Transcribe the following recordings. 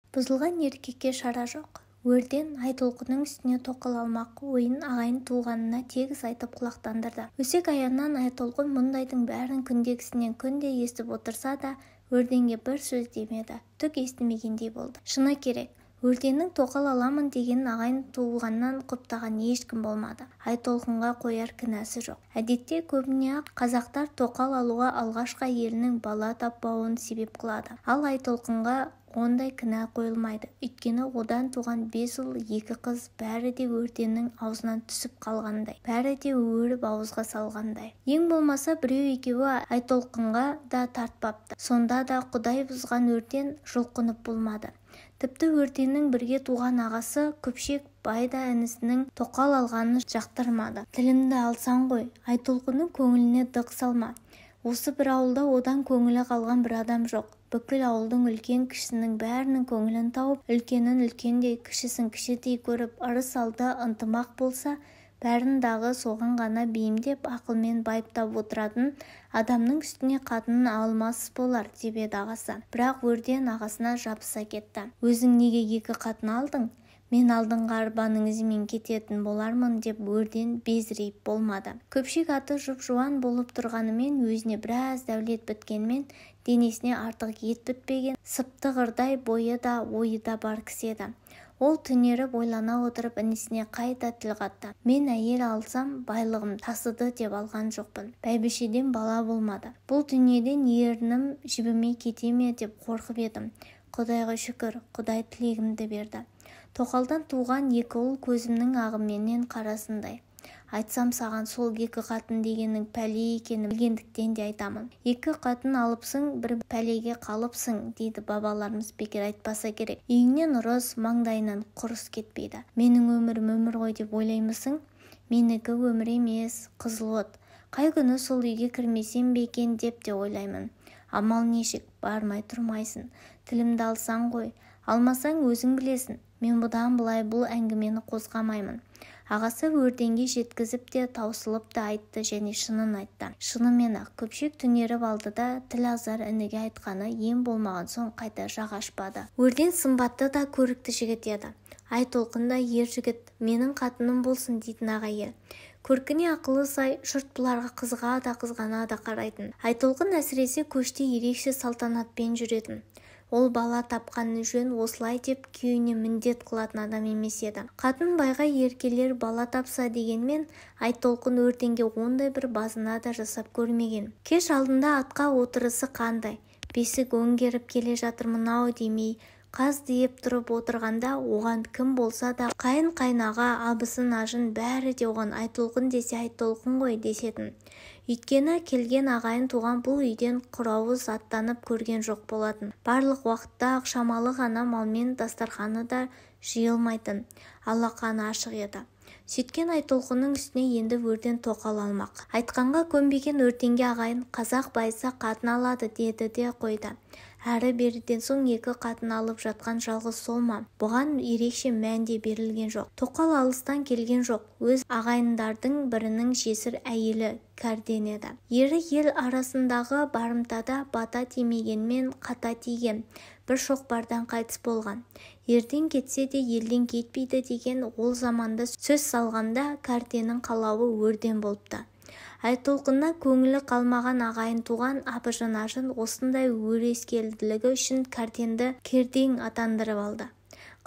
Бұзылған еркекке шара жоқ. Өрден Айтолқынның үстіне тоқал алмақ ойын ағайын-туғанына тегіс айтып құлақтандырды. Өсек-аяңнан Айтолқын мұндайдың бәрін күндегісінен күнде естіп отырса да, Өрденге бір сөз демеді, түк естімегендей болды. Шыны керек, Өрденнің тоқал аламын дегенін ағайын-туғаннан құптаған ешкім болмады. Айтолқынға қояр кінәсі жоқ. Әдетте көбіне-ақ қазақтар тоқал алуға алғашқы әйелінің бала таппауын себеп қылады. Ал Айтолқынға ондай кінә қойылмайды. Өйткені одан туған 5 ұл, 2 қыз бәрі де Өрденнің аузынан түсіп қалғандай, бәрі де өріп ауызға салғандай. Ең болмаса біреу-екеуі Айтолқынға да тартпапты. Сонда да Құдай бұзған Өрден жұлқынып болмады. Тіпті Өрденнің бірге туған ағасы Көпшек бай да інісінің тоқал алғанын жақтырмады. Тілімді алсаң ғой, Айтолқынның көңіліне дық салма. Осы бір ауылда одан көңілі қалған бір адам жоқ. Бүкіл ауылдың үлкен кішісінің бәрінің көңілін тауып, үлкенін үлкендей, кішісін кішідей көріп, ырыс алды ынтымақ болса, бәрін дағы соған ғана бейімдеп, ақылмен байыптап отыратын адамның үстіне қатынын алмас болар, деп еді ағасы. Бірақ Өрден ағасына жабыса кетті. Өзің неге 2 қатын алдың? Мен алдыңғы арбаның ізімен кететін болармын, деп Өрден безірейіп болмады. Көпшек аты жұп-жуан болып тұрғанымен, өзіне біраз дәулет біткенмен, денесіне артық ет бітпеген, сыптығырдай бойы да ойы да бар кісі еді. Ол түнеріп ойлана отырып інісіне қайта тіл қатты. Мен әйел алсам, байлығым тасыды деп алған жоқпын. Бәйбішеден бала болмады. Бұл дүниеден ерінім жібімей кете ме деп қорқып едім. Құдайға шүкір, Құдай тілегімді берді. Тоқалдан туған 2 ұл көзімнің ағыменен қарасындай. Айтсам саған сол 2 қатын дегеннің пәле екенін білгендіктен де айтамын. 2 қатын алыпсың, бір пәлеге қалыпсың, дейді бабаларымыз бекер айтпаса керек. Үйіңнен ұрыс, маңдайынан құрыс кетпейді. Менің өмірім өмір ғой деп ойлаймысың? Менікі өмір емес, қызыл от. Қай күні сол үйге кірмесем бе екен деп те ойлаймын. Амал нешік, бармай тұрмайсың. Тілімді алсаң ғой, алмасаң өзің білесің. Мен бұдан былай бұл әңгімені қозғамаймын. Ағасы Өрденге жеткізіп те, таусылып та айтты және шынын айтты. Шынымен-ақ Көпшек түнеріп алды да, тіл азар ініге айтқаны ем болмаған соң қайта жақ ашпады. Өрден сымбатты да көрікті жігіт еді. Айтолқын да ер жігіт, менің қатыным болсын дейтін ағайы. Көркіне ақылы сай, жұрт бұларға қызыға да қызғана да қарайтын. Айтолқын әсіресе көште ерекше салтанатпен жүретін. Ол бала тапқаны жөн осылай деп күйеуіне міндет қылатын адам емес еді. Қатын байға еркелер бала тапса дегенмен, Айтолқын Өрденге ондай бір базына да жасап көрмеген. Кеш алдында атқа отырысы қандай, бесік өңгеріп келе жатырмын ау демей, қаз дейіп тұрып отырғанда оған кім болса да қайын-қайнаға, абысын-ажын бәрі де оған Айтолқын десе Айтолқын ғой десетін. Өйткені келген ағайын туған бұл үйден құрауыз аттанып көрген жоқ болатын. Барлық уақытта шамалы ғана малмен дастарханы да жиылмайтын, алақаны ашық еді. Сөйткен Айтолқынның үстіне енді Өрден тоқал алмақ. Айтқанға көнбеген Өрденге ағайын қазақ байыса қатын алады деді де қойды. Әрі беріден соң 2 қатын алып жатқан жалғыз сол ма? Бұған ерекше мән де берілген жоқ. Тоқал алыстан келген жоқ. Өз ағайындардың бірінің жесір әйелі Кәрден еді. Ері ел арасындағы барымтада бата тимегенмен қата тиген, бір шоқпардан қайтыс болған. Ерден кетсе де елден кетпейді деген ол заманда сөз салғанда Кәрденнің қалауы Өрден болыпты. Айтолқынна көңілі қалмаған ағайын туған абыжын-ажын осындай өрескелділігі үшін Кәрденді кердең атандырып алды.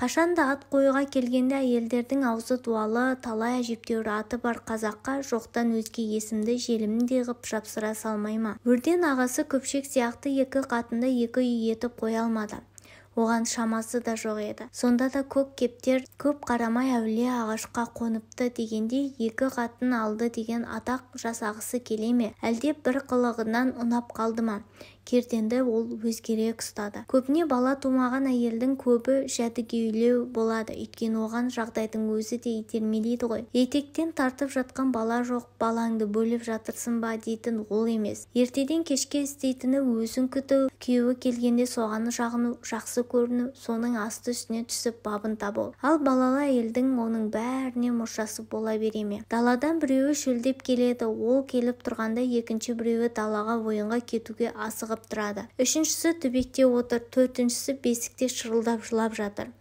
Қашанда ат қоюға келгенде әйелдердің аузы дуалы, талай әжептәуір аты бар қазаққа жоқтан өзге есімді желімдей ғып жапсыра салмай ма? Өрден ағасы Көпшек сияқты 2 қатынды 2 үй етіп қоя алмады. Оған шамасы да жоқ еді. Сонда да көк кептер көп қарамай әулие ағашқа қоныпты дегендей 2 қатын алды деген атақ жасағысы келе ме? Әлде бір қылығынан ұнап қалды ма? Керденді ол өзгерек ұстады. Көбіне бала тумаған әйелдің көбі жәдігөйлеу болады, өйткені оған жағдайдың өзі де итермелейді ғой. Етектен тартып жатқан бала жоқ, балаңды бөліп жатырсың ба дейтін ол емес. Ертеден кешке істейтіні өзін күту, күйеуі келгенде соған жағыну, жақсы көріну, соның асты үстіне түсіп бабын табу. Ал балалы әйелдің оның бәріне мұршасы бола бере ме? Даладан біреуі шөлдеп келеді, ол келіп тұрғанда екінші біреуі далаға ойынға кетуге асығып шығып тұрады. Үшіншісі түбекте отыр, төртіншісі бесікте шырылдап жылап жатыр.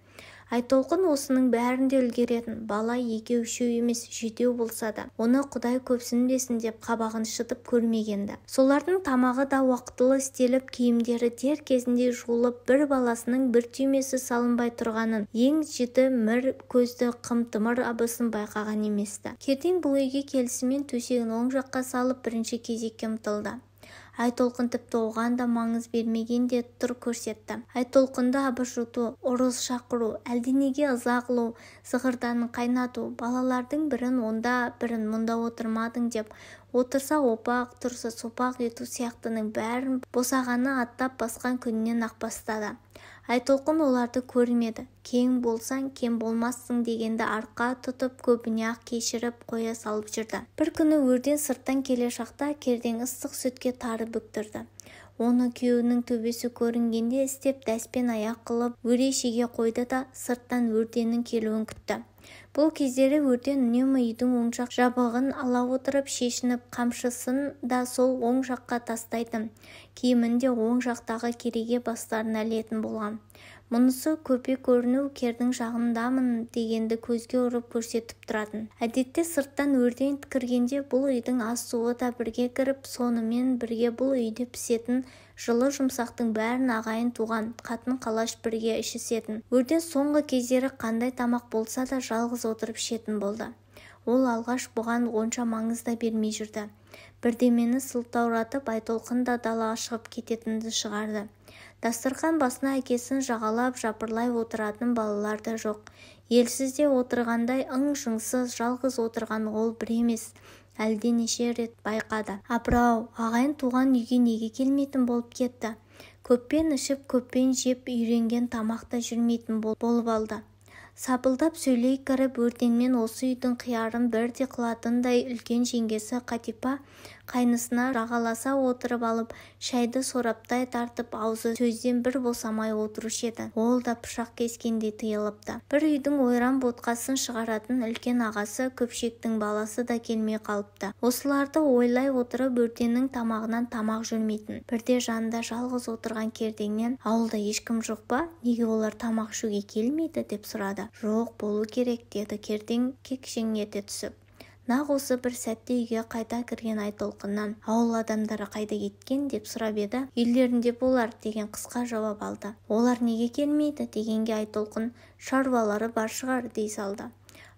Айтолқын осының бәрінде үлгеретін. Бала екеу-үшеу емес, жетеу болса да, оны Құдай көпсінбесін деп қабағын шытып көрмегенді. Солардың тамағы да уақытылы істеліп, киімдері дер кезінде жуылып, бір баласының бір түймесі салынбай тұрғанын ең жіті мір көзді қымтымыр абысын байқаған еместі. Кердең бұл үйге келісімен төсегін оң жаққа салып, бірінші кезекке ұмтылды. Айтолқын тіпті оған да маңыз бермеген де тұр көрсетті. Айтолқынды абыржыту, ұрыс шақыру, әлденеге ыза қылу, зығырданын қайнату, балалардың бірін онда, бірін мұнда отырмадың деп, отырса опақ, тұрса сопақ ету сияқтының бәрін босағаны аттап басқан күнінен-ақ бастады. Айтолқын оларды көрмеді. Кең болсаң, кем болмассың дегенді арқа тұтып, көбіне-ақ кешіріп қоя салып жүрді. Бір күні өрден сырттан келе шақта Кердең ыстық сүтке тары бүктірді. Оны күйеуінің төбесі көрінгенде істеп, дәспен аяқ қылып, өре шеге қойды да сырттан өрденнің келуін күтті. Бұл кездері өрден үнемі үйдің оң жақ жабығын ала отырып, шешініп, қамшысын да сол оң жаққа тастайтын, киімін де оң жақтағы кереге бастарына ілетін болған. Мұнысы көпе көріну кердің жағындамын дегенді көзге ұрып көрсетіп тұратын. Әдетте сырттан өрден кіргенде бұл үйдің ас-суы да бірге кіріп, сонымен бірге бұл үйде пісетін жылы жұмсақтың бәрін ағайын туған, қатын-қалаш бірге ішісетін. Өрден соңғы кездері қандай тамақ болса да жалғыз отырып ішетін болды. Ол алғаш бұған онша маңыз да бермей жүрді. Бірдемені сылтауратып, Айтолқын да далаға шығып кететінді шығарды. Дастархан басына әкесін жағалап жапырлай отыратын балалар да жоқ. Елсіз де отырғандай ың-жыңсыз жалғыз отырған ол бір емес, әлденеше рет байқады. Апырау, ағайын туған үйге неге келмейтін болып кетті? Көппен ішіп, көппен жеп үйренген тамақ та жүрмейтін болып алды. Сапылдап сөйлей кіріп, өрденмен осы үйдің қиярын бірде қылатындай үлкен жеңгесі Қатипа қайнысына жағаласа отырып алып, шайды сораптай тартып, аузы сөзден бір босамай отырушы еді. Ол да пышақ кескендей тыйылыпты. Бір үйдің ойран ботқасын шығаратын үлкен ағасы Көпшектің баласы да келмей қалыпты. Осыларды ойлай отырып, өрденнің тамағынан тамақ жүрмейтін. Бірде жанында жалғыз отырған Кердеңнен, ауылда ешкім жоқ па? Неге олар тамақ ішуге келмейді деп сұрады. Жоқ, болу керек, деді Кердең кекшең ете түсіп. Нақ осы бір сәтте үйге қайта кірген Айтолқыннан, ауыл адамдары қайда кеткен деп сұрап еді, үйлерінде болар деген қысқа жауап алды. Олар неге келмейді дегенге Айтолқын, шаруалары бар шығар дей салды.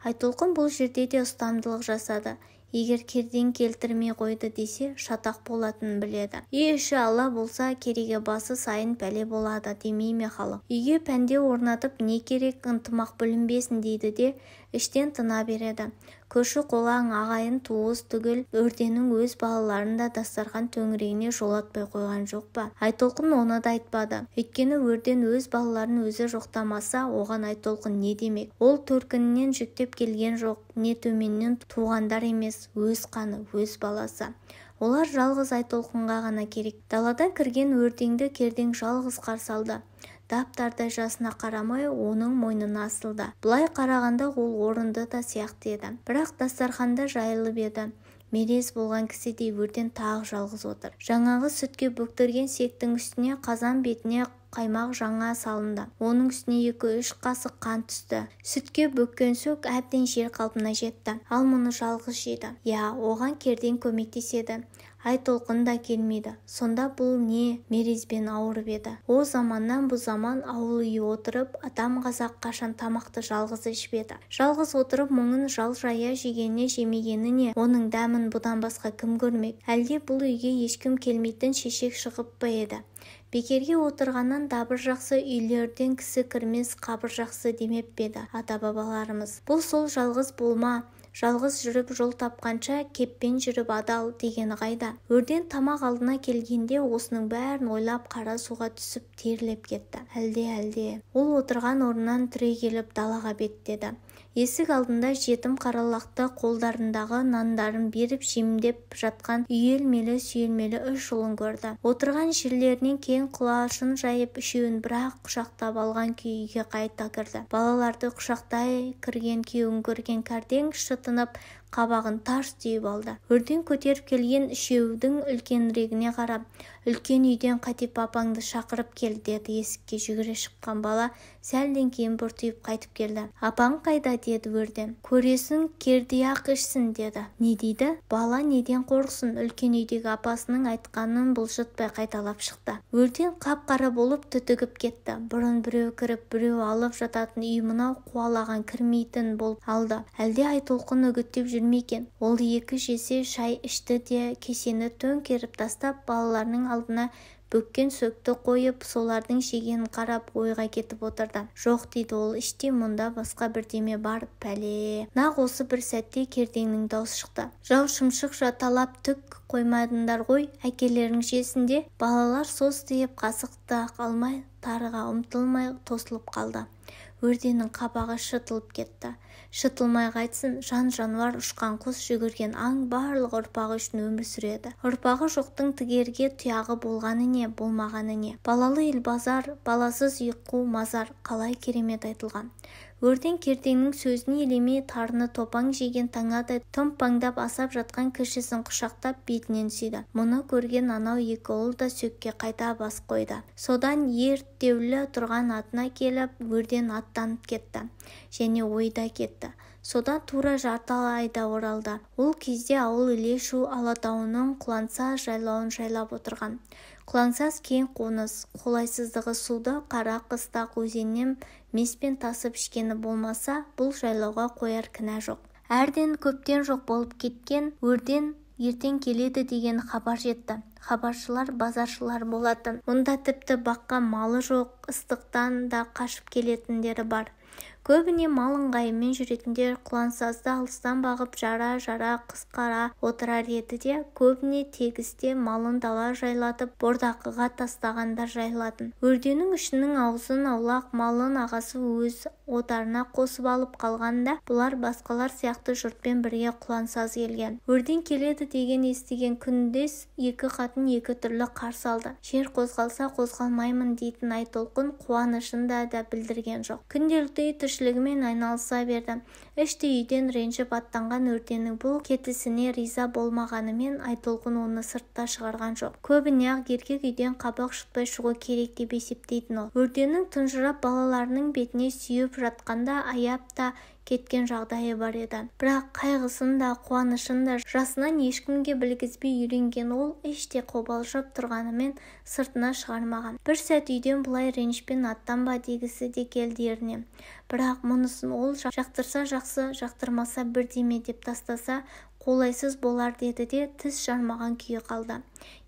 Айтолқын бұл жерде де ұстамдылық жасады. Егер Кердең келтірмей қойды десе, шатақ болатынын біледі. Үй іші ала болса, кереге басы сайын пәле болады демей ме халық. Үйге пәнде орнатып не керек, ынтымақ бүлінбесін дейді де, іштен тына береді. Көрші-қолаң, ағайын, туыс түгіл, өрденің өз балаларын да дастархан төңірегіне жолатпай қойған жоқ па? Айтолқын оны да айтпады. Өйткені өрден өз балаларын өзі жоқтамаса, оған Айтолқын не демек? Ол төркінінен жүктеп келген жоқ, не төменнен туғандар емес, өз қаны, өз баласы. Олар жалғыз Айтолқынға ғана керек. Даладан кірген өрдеңді Кердең жалғыз қарсы алды. Даптардай жасына қарамай оның мойнына асылды. Былай қарағанда ол орынды да сияқты еді. Бірақ дастарханда жайылып еді. Мерез болған кісідей өрден тағы жалғыз отыр. Жаңағы сүтке бөктірген сектің үстіне қазан бетіне қаймақ жаңа салынды. Оның үстіне 2-3 қасық қан түсті. Сүтке бөккен сөк әбден жер қалпына жетті. Ал мұны жалғыз жейді. Я, оған Кердең көмектеседі. Айтолқын да келмейді. Сонда бұл не мерезбен ауырып еді? О заманнан бұ заман ауыл үйі отырып, адам қазақ қашан тамақты жалғыз ішпеді. Жалғыз отырып мұңын жал жая жегеніне жемегеніне оның дәмін бұдан басқа кім көрмек? Әлде бұл үйге ешкім келмейтін шешек шығып па еді? Бекерге отырғаннан дабыр жақсы, үйлерден кісі кірмес қабыр жақсы демеп пе еді ата-бабаларымыз. Бұл сол жалғыз болма, жалғыз жүріп жол тапқанша кеппен жүріп адал дегені қайда? Өрден тамақ алдына келгенде осының бәрін ойлап қара суға түсіп терлеп кетті. Әлде. Ол отырған орнынан түрегеліп далаға беттеді. Есік алдында жетім қаралақты қолдарындағы нандарын беріп жемдеп жатқан үйелмелі-сүйелмелі үш ұлын көрді. Отырған жерлерінен кең құлашын жайып, үшеуін бірақ құшақтап алған күй үйге қайта кірді. Балаларды құшақтай кірген күйеуін көрген Кәрдең шытынып, Қабағын тарс түйіп алды. Өрден көтеріп келген үшеудің үлкенірегіне қарап, «Үлкен үйден Қатипа апаңды шақырып кел», деді. Есікке жүгіре шыққан бала сәлден кейін бұртиып қайтып келді. «Апаң қайда?» деді Өрден. «Көресің, кердей-ақ ішсін», деді. «Не дейді?» Бала неден қорықсын, үлкен үйдегі апасының айтқанын бұлжытпай қайталап шықты. Өрден қап-қара болып түтігіп кетті. Бұрын біреу кіріп, біреу алып жататын үй мынау қуалаған кірмейтін болып алды. Әлде Айтолқын үгіттеп жүр ме екен? Ол екі жесе шай ішті де, кесені төңкеріп тастап, балаларының алдына бөккен сөкті қойып, солардың жегенін қарап ойға кетіп отырды. «Жоқ, — дейді ол іштей, — мұнда басқа бірдеме бар, пәле». Нақ осы бір сәтте Кердеңнің даусы шықты. «Жау шымшық талап түк қоймадыңдар ғой, әкелерің жесін де». Балалар состиып қасықты алмай, тарыға ұмтылмай тосылып қалды. Өрденнің қабағы шытылып кетті. Шытылмай қайтсын, жан-жануар, ұшқан құс, жүгірген аң барлығы ұрпағы үшін өмір сүреді. Ұрпағы жоқтың тігерге тұяғы болғаны не, болмағаны не? Балалы ел базар, баласыз үй қу мазар, қалай керемет айтылған. Өрден Кердеңнің сөзін елемей, тарыны топаң жеген таңадай томпаңдап асап жатқан кішісін құшақтап бетінен сүйді. Мұны көрген анау екі ұл да сөкке қайта бас қойды. Содан ерттеулі тұрған атына келіп, Өрден аттанып кетті. Және ойда кетті. Содан тура жарты айда оралды. Ол кезде ауыл Іле-Шу Алатауының Құлансаз жайлауын жайлап отырған. Құлансаз кең қоныс, қолайсыздығы суды қара қыстақ өзеннен меспен тасып ішкені болмаса, бұл жайлауға қояр кінә жоқ. Әрден көптен жоқ болып кеткен Өрден ертең келеді деген хабар жетті. Хабаршылар базаршылар болатын. Мұнда тіпті баққан малы жоқ, ыстықтан да қашып келетіндері бар. Көбіне мал ыңғайымен жүретіндер Құлансазды алыстан бағып жара-жара қысқара отырар еді де, көбіне тегісте малын дала жайлатып, бордақыға тастағандар жайлатын. Өрденің ішінің аузын аулақ малын ағасы өз отарына қосып алып қалғанда, бұлар басқалар сияқты жұртпен бірге Құлансаз келген. Өрден келеді деген естіген күндес екі қатын екі түрлі қарсы алды. Жер қозғалса қозғалмаймын дейтін Айтолқын қуанышын да білдірген жоқ. Күнделікті тіршілігімен айналыса берді. Іштей үйден ренжіп аттанған Өрденнің бұл кетісіне риза болмағанымен Айтолқын оны сыртта шығарған жоқ. Көбіне-ақ еркек үйден қабақ шытпай шығу керек деп есептейтін ол. Өрденнің тұнжырап балаларының бетіне сүйіп жатқанда аяп та кеткен жағдайы бар еді. Бірақ қайғысын да, қуанышын да жасынан ешкімге білгізбей үйренген ол іштей қобалжып тұрғанымен сыртына шығармаған. Бір сәт үйден бұлай ренішпен аттанба дегісі де келді еріне. Бірақ мұнысын ол жақтырса жақсы, жақтырмаса бірдеме деп тастаса, қолайсыз болар деді де тіс жармаған күйі қалды.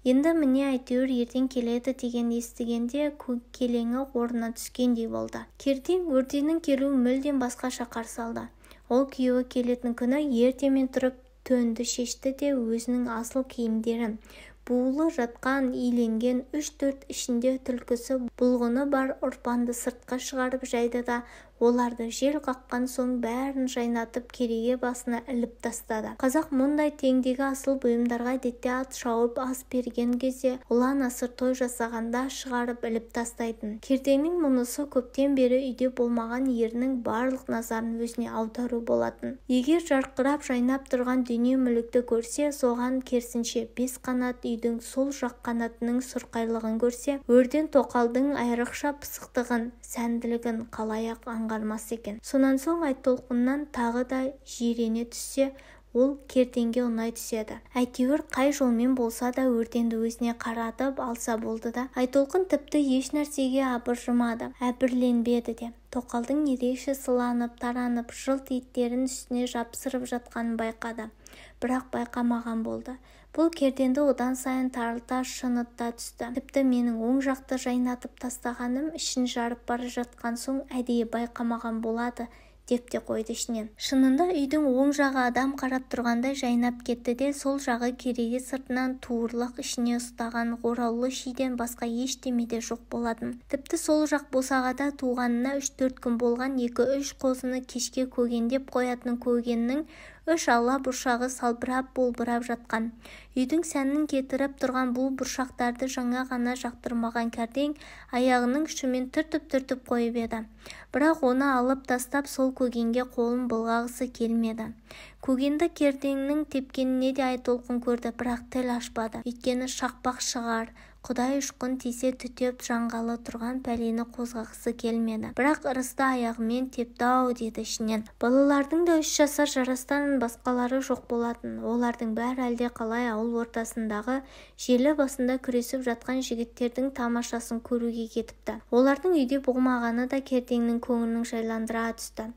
Енді міне әйтеуір ертең келеді деген естігенде келеңі орнына түскендей болды. Кердең Өрденнің келуін мүлдем басқаша қарсы алды. Ол күйеуі келетін күні ертемен тұрып төнді шешті де өзінің асыл киімдерін, буылы жатқан иленген 3-4 ішінде түлкісі бұлғыны бар ұрпанды сыртқа шығарып жайды да, оларды жел қаққан соң бәрін жайнатып кереге басына іліп тастады. Қазақ мұндай теңдегі асыл бұйымдарға әдетте ат шауып ас берген кезде, ұлан асыр той жасағанда шығарып іліп тастайтын. Кердеңнің мұнысы көптен бері үйде болмаған ерінің барлық назарын өзіне аудару болатын. Егер жарқырап жайнап тұрған дүние мүлікті көрсе, соған керісінше бес қанат үйдің сол жақ қанатының сұрқайлығын көрсе, Өрден тоқалдың айрықша пысықтығын, сәнділігін қалай-ақ аңғармас екен. Сонан соң Айтолқыннан тағы да жирене түссе, ол Кердеңге ұнай түседі. Әйтеуір қай жолмен болса да Өрденді өзіне қаратып алса болды да. Айтолқын тіпті еш нәрсеге абыржымады, әбірленбеді де. Тоқалдың ерекше сыланып, таранып, жылт еттерін үстіне жапсырып жатқанын байқады. Бірақ байқамаған болды. Бұл Керденді одан сайын тарылта шынытта түсті. Тіпті менің оң жақты жайнатып тастағаным ішін жарып бара жатқан соң әдейі байқамаған болады деп те қойды ішінен. Шынында үйдің оң жағы адам қарап тұрғандай жайнап кетті де, сол жағы кереге сыртынан туырлық ішіне ұстаған ораулы шиден басқа ештеме де жоқ болатын. Тіпті сол жақ босағада туғанына 3-4 күн болған 2-3 қозыны кешке көгендеп қоятын көгеннің Үш ала бұршағы салбырап болбырап жатқан. Үйдің сәнін кетіріп тұрған бұл бұршақтарды жаңа ғана жақтырмаған Кәрдең аяғының ұшымен түртіп-түртіп қойып еді. Бірақ оны алып тастап, сол көгенге қолын былғағысы келмеді. Көгенді Кердеңнің тепкеніне де Айтолқын көрді, бірақ тіл ашпады. Өйткені шақпақ шығар, құдай ұшқын тисе түтеп жанғалы тұрған пәлені қозғағысы келмеді. Бірақ ырысты аяғымен тепті-ау деді ішінен. Балалардың да 3 жасар Жарастан басқалары жоқ болатын. Олардың бәрі әлде қалай ауыл ортасындағы желі басында күресіп жатқан жігіттердің тамашасын көруге кетіпті. Олардың үйде болмағаны да Кердеңнің көңілін жайландыра түсті.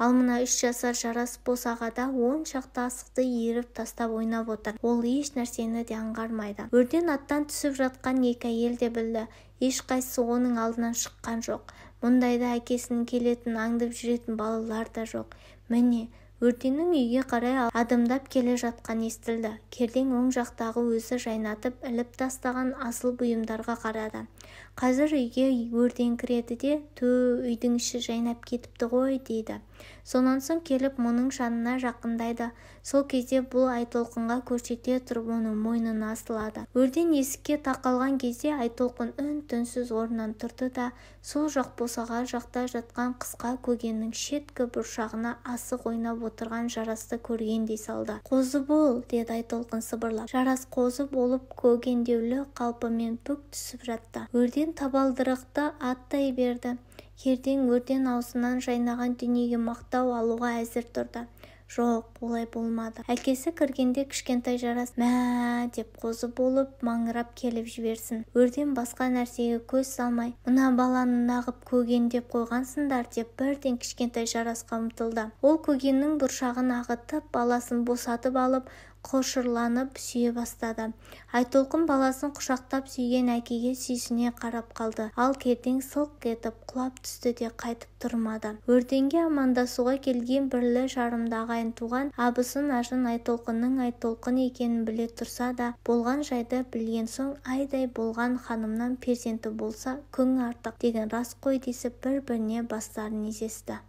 Ал мына 3 жасар Жарас босағада 10 шақты асықты иіріп тастап ойнап отыр. Ол еш нәрсені де аңғармайды. Өрден аттан түсіп жатқан екі әйел де білді. Ешқайсысы оның алдынан шыққан жоқ. Мұндайда әкесінің келетінін аңдып жүретін балалар да жоқ. Міне, Өрденнің үйге қарай адымдап келе жатқан естілді. Кердең оң жақтағы өзі жайнатып іліп тастаған асыл бұйымдарға қарады. Қазір үйге Өрден кіреді де, тө, үйдің іші жайнап кетіпті ғой дейді. Сонан соң келіп мұның жанына жақындайды. Сол кезде бұл Айтолқынға көрсете тұрып оның мойнына асылады. Өрден есікке тақалған кезде Айтолқын үн-түнсіз орнынан тұрды да, сол жақ босаға жақта жатқан қысқа көгеннің шеткі бұршағына асық ойнап отырған Жарасты көргендей салды. «Қозы бол», деді Айтолқын сыбырлап. Жарас қозы болып көгендеулі қалпымен бүк түсіп жатты. Өрден табалдырықты аттай берді. Кердең Өрден аузынан жайнаған дүниеге мақтау алуға әзір тұрды. Жоқ, олай болмады. Әкесі кіргенде кішкентай Жарас «мә» деп қозы болып маңырап келіп жіберсін. Өрден басқа нәрсеге көз салмай, «Мына баланы нағып көгендеп қойғансыңдар» деп бірден кішкентай Жарасқа ұмтылды. Ол көгеннің бұршағын ағытып, баласын босатып алып, құшырланып сүйе бастады. Айтолқын баласын құшақтап сүйген әкеге сүйсіне қарап қалды. Ал Кердең сылқ етіп құлап түсті де қайтып тұрмады. Өрденге амандасуға келген бірлі-жарымды ағайын туған абысын ажын Айтолқынның Айтолқын екенін біле тұрса да, болған жайды білген соң айдай болған ханымнан перзенті болса күң артық деген рас қой десіп бір-біріне бастарын изесті.